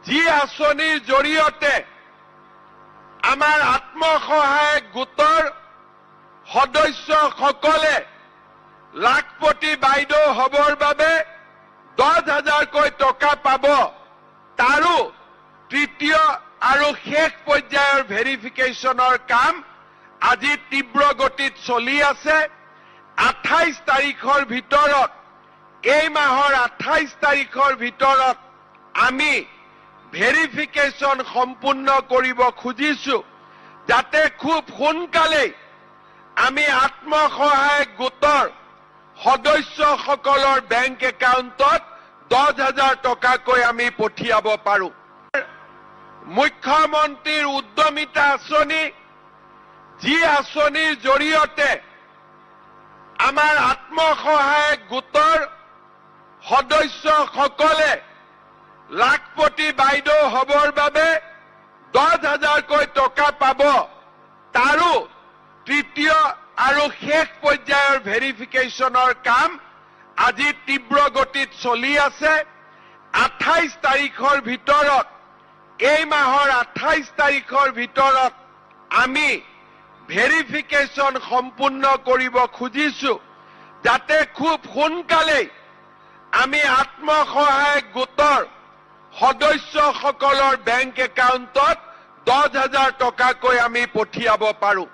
যি আঁচনিৰ জৰিয়তে আমাৰ আত্মসহায়ক গোটৰ সদস্যসকলে লাখপতি বাইদেউ হ'বৰ বাবে 10,000কৈ টকা পাব, তাৰো তৃতীয় আৰু শেষ পৰ্যায়ৰ ভেৰিফিকেশ্যনৰ কাম আজি তীব্ৰ গতিত চলি আছে। 28 তাৰিখৰ ভিতৰত, এই মাহৰ 28 তাৰিখৰ ভিতৰত আমি ভেৰিফিকেশ্যন সম্পূৰ্ণ কৰিব খুজিছো, যাতে খুব সোনকালেই আমি আত্মসহায়ক গোটৰ সদস্যসকলৰ বেংক একাউণ্টত 10,000 টকাকৈ আমি পঠিয়াব পাৰো। মুখ্যমন্ত্ৰীৰ উদ্যমিতা আঁচনি, যি আঁচনিৰ জৰিয়তে আমাৰ আত্মসহায়ক গোটৰ সদস্যসকলে লাখপতি বাইদেউ হ'বৰ বাবে 10,000কৈ টকা পাব, তাৰো তৃতীয় আৰু শেষ পৰ্যায়ৰ ভেৰিফিকেশ্যনৰ কাম আজি তীব্ৰ গতিত চলি আছে। 28 তাৰিখৰ ভিতৰত, এই মাহৰ 28 তাৰিখৰ ভিতৰত আমি ভেৰিফিকেশ্যন সম্পূৰ্ণ কৰিব খুজিছো, যাতে খুব সোনকালেই আমি আত্মসহায়ক গোটৰ সদস্যসকলৰ বেংক একাউণ্টত 10,000 টকাকৈ আমি পঠিয়াব পাৰো।